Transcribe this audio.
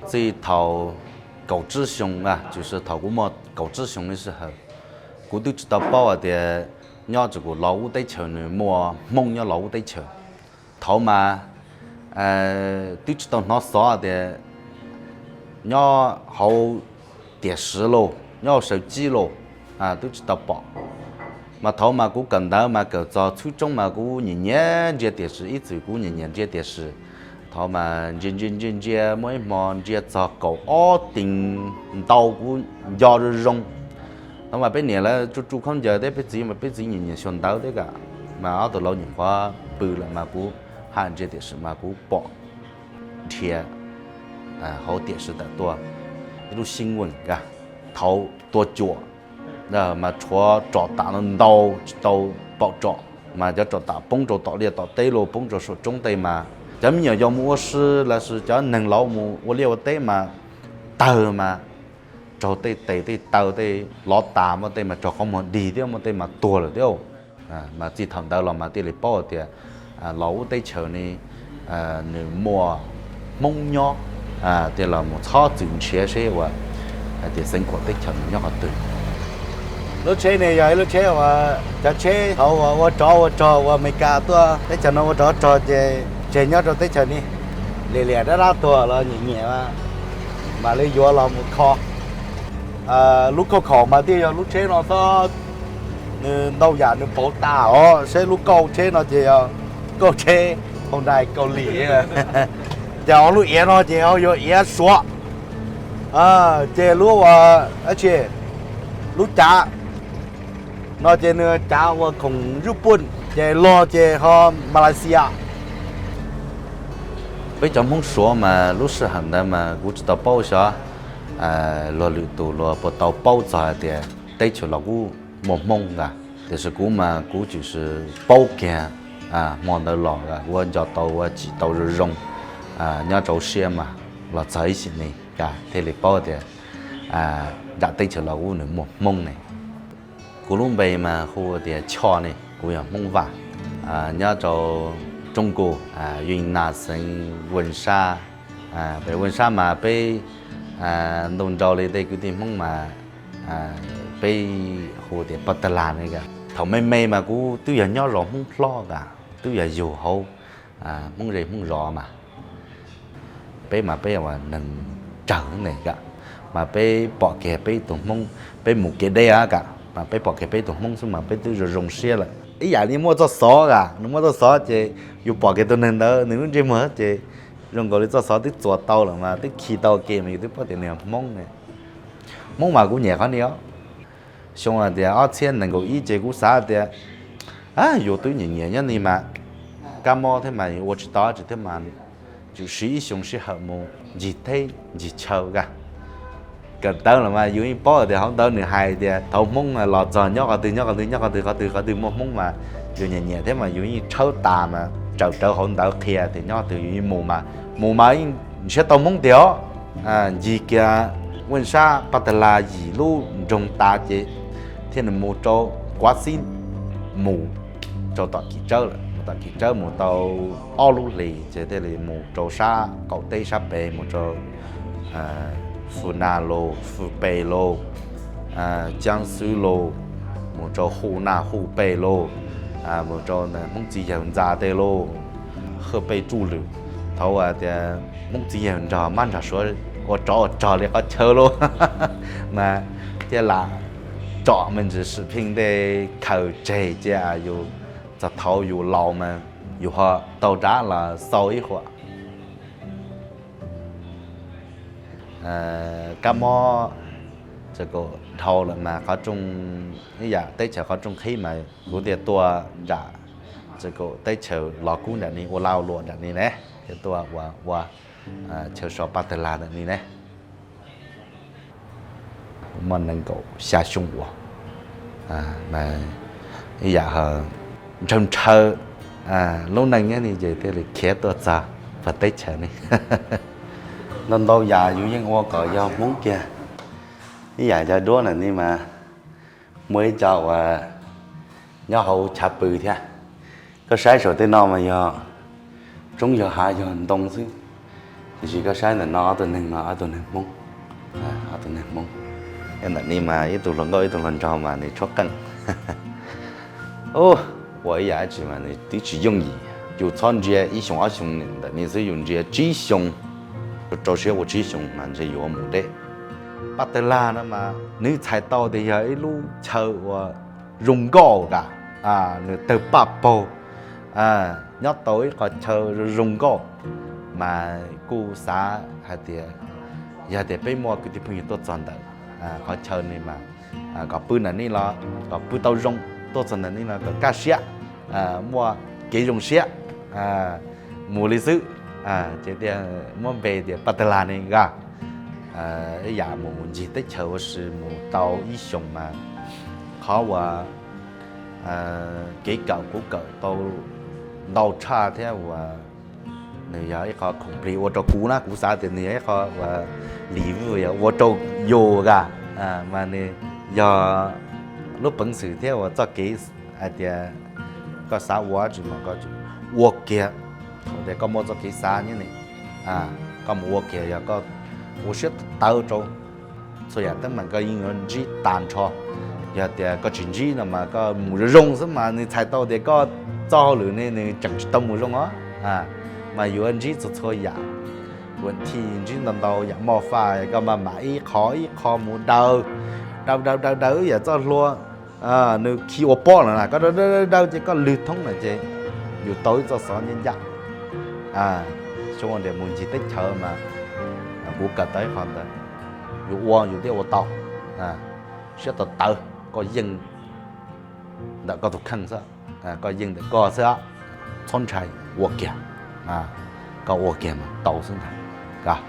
Txij thaum kaum tsib xyoo, tshwm sim thaum kuv muaj kaum tsib xyoo li sij hawm, kuv twb tsis tau paub hais tias nyob txog kuv los ub teb chaws nws muaj Hmoob nyob los ub teb chaws. Thaum mas twb tsis tau hnov xov tias nyob hauv tiam sis lauj, nyob hauv saw cib lauj, twb tsis tau pom. Mas thaum mas kuv kawm ntawv mas kawm txog txhub tsoob mas kuv nyiam nyiam ntsia tiam sis, ib txwm kuv nyiam nyiam ntsia tiam sis. Thaum mas ntsia ntsia ntsia ntsia muaj ib hmo ntsia txog kaum ob teev ntau kuv nco zoo zoo. Thaum mas peb niam lawv tsuj tsuj khaub ncaws thiab peb txiv mas peb txiv nyiam nyiam xyuas ntawv thiab kam, mas ob tug laus nyuam qhuav pw lawm mas kuv haj ntsia tiam sis mas kuv pom dhia hauv tiam sis tawm tuaj ib lub xib weem ka, thaum tua cuam mas tshuav tsom tam ntau tsis tau paum tsom, mas cov tsom tam poob rau tom liaj tom teb los poob rau saum roob tej mas cov me nyuam yaus mus ua si los sis cov neeg laus mus ua liaj ua teb mas tawg mas raug tej tes tej taw tej lov tas, muaj tej mas raug qhov muag dig thiab muaj tej mas tuag lawm thiab. Mas txij thaum ntawd los mas thiaj li paub tias los ub teb chaws ne nws muaj Hmoob nyob, thiaj los mus txhob txwm nrhiav seb ua hais tias xeev khuam teb chaws nws nyob qhov twg. Lub tsheb ne yog ib lub tsheb uas cov tsheb thaum uas ua rov ua rog ua Amelikas tuaj teb chaws no ua rov rog ces tseg nyob rau teb chaws ne, liam liam dab dab tuag los nyiam nyiam mas li yuav los mus kho. Lub kauj khaum mas thiaj yog lub tsheb no xwb, nws ntau yam nws pauv tas os, saib lub kauj tsheb no ces yog kauj tsheb Hyundai Kaus Lim. Ces hauv lub iav no ces ho yog iav Suav, ces lub ua, lub cav no ces nws cav ua khoom Nyij Pooj, ces log ces ho Malaysia. Peb cov Hmoob Suav mas lub sij hawm ntawd mas kuv tsis tau paub xyov luag lwm tus luag puas tau paub txog hais tias teb chaws los kuj muaj Hmoob nkaus, tiam sis kuv mas kuv tsuas paub kiag hmo ntawd los kuv ua nco tau ua tsim tau zoo zoo nyob rau siab mas los txog ib sim neej thiaj li paub tias nram teb chaws los kuj nws muaj Hmoob ne. Kuv lub npe mas hu tias Choj ne, kuv yog Hmoob Vaj, nyob rau Roob Kus, Vij Naj xeev Vij Sab. Pem Vij Sab mas peb ntu nrau li tej kwv tij Hmoob mas peb hu tias Paj Tag Las ne. Thaum me me mas kuv twb yog nyob zos Hmoob hlob ka, twb yog yug hauv Hmoob zej Hmoob zos mas peb mas peb ua neeg tsawg ne ka, mas peb pom kiag peb tus Hmoob, peb mus kev deb ka, mas peb pom kiag peb tus Hmoob xwb mas peb twb zoo zoo siab lawm. Ib yam li muaj txoj xov ka, nws muaj txoj xov ces yus pom kiag tus neeg ntawd nws lub ntsej muag ces zoo nkaus li txoj xov twb txuas tau lawm mas twb khi tau ke mas yus twb paub tias nws yog Hmoob ne. Hmoob mas kuv nyiam qhov ni os. Xyoo hais tias ob txhiab nees nkaum ib ces kuv xav tias yus twb nyiam nyiam nyob ni mas kab mob thiab mas ua tsis tau dab tsi thiab mas tsuas siv ib xyoo sij hawm mus ncig teb ncig chaw ka. Kawm ntawv los mas yus yeej paub tias hauv ntawd nws hais tias thaum Hmoob los txog nyob qhov twg nyob qhov twg nyob qhov twg qhov twg qhov twg muaj Hmoob mas yus nyiam nyiam thiab mas yus yeej tshawb tas mas tawm rawv hauv ntawv qhia tias nyob qhov twg yus yeej mus mas mus mas yeej ntshiab tau Hmoob tiag os. Ncig kiag Vij Sab Paj Tag Las yim lub nroog tas ces thiaj li mus rau Kuav Xib, mus rau tom Kim Tsawb lawm, mus tom Kim Tsawb mus tau ob lub hlis ces thiaj li mus rau sab qaum teb sab pem mus rau Fwj Nas los Fwj Pes los Jaab Xwb los, mus rau Huj Naj Huj Pes los, mus rau Hmoob Txiv Yawg Ntxa tej los, Hwj Pes Tsuj Lwm. Thaum tias Hmoob Txiv Yawg nrog mab nrog suav ua tsov ua rog li qhov chaw los mas thiaj lam tsom me ntsis sim pheej tej khaws tseg cia yus txog thaum yus laus mas yus ho tau rov los xau ib huam. Kab mob txawm dhau lawm mas qhov rooj, ib yam teb chaws qhov rooj qhib mas kuv thiaj tuaj nram txawm teb chaws los kub nram ni ua laj ua luam nram ni ne, thiaj tuaj ua ua chaw so Paj Tag Las ntawm ni ne. Muaj nees nkaum xya xyoo ua, ib yam ntshaw ntshaw lub neej nyob ni ces thiaj li khiav tuaj txog pem teb chaws ni. Ntau ntau yam yus yeej ua kom yog Hmoob kiag, ib yam cov duab ntawm ni mas muaj ib co uas nyob hauv chav pw thiab. Koj saib saum tej no mas yog roob yog hav yog ntoo xwb, Tiam sis koj saib ntawm no ob tug neeg no ob tug neeg Hmoob, ob tug neeg Hmoob. Ntawm no mas ib tug hluas nkauj ib tug hluas nraug mas nws tshuab qeej. Ua ib yam dab tsi mas nws twb tsis yooj yim. Yus txhob ntsia ib xyoos ob xyoos ntawm no xwb, yus ntsia tsib xyoos, rau siab ua tsib xyoos mas ntshe yuav mus deb. Paj tawg lag no mas nws txhais tau tias yog ib lub chaw uas zoo nkauj ka, nws tawg paj paug, nyob tau ib qho chaw zoo nkauj, mas kuj xav hais tias yog tias peb muaj kwv tij phooj ywg tuaj txog ntawm qhov chaw no mas kom pw ntawm no los kom pw tau zoo, tuaj txog ntawm no los kom kaj siab, muaj kev zoo siab, mus li xwb. Ces thiaj muab npe tias Paj Tawg Lag no a. Ib yam mus ncig teb chaws ua si mus tau ib xyoos mas qhov uas kev kawm kuv kawm tau ntau tshaj thiab uas nws yog ib qho khoom plig ua rau kuv na, kuv xav tias nws yog ib qho uas lim vwj yog ua rau yus ka, mas nws yog lub peev xwm thiab uas txoj kev hais tias koj xav ua dab tsi mas koj ua kiag. Thaum tias koj muaj txoj kev xav nyob ni, koj mus ua kiag, yog koj ua siab tawv rau txhua yam teeb meem koj yeej yuav ntsib tag nrho. Yog tias koj tsis ntsib no mas koj mus zoo zoo xwb mas nws txhais tau tias koj txoj hauj lwm ne nws tseem tsis tau mus zoo os. Mas yuav ntsib txhua txhua yam, kuv thij ntsib ntau ntau yam moj faj, koj maj mam ib qho ib qho mus daws, daws daws daws daws ib yam txoj hlua nws khi ua pob no na, koj daws daws daws ces koj lwg thoob no ces yus tau ib txoj xov ncaj ncaj. Xyov tias mus ncig teb chaws mas kuv kawm tau ib qho ntawd, yus ua yus thiaj ua tau, siab tawv tawv, koj yeej ntawm koj tus kheej xwb, koj yeej ntawm koj xwb, txhob ntshai, ua kiag, koj ua kiag mas tau xwb ntag.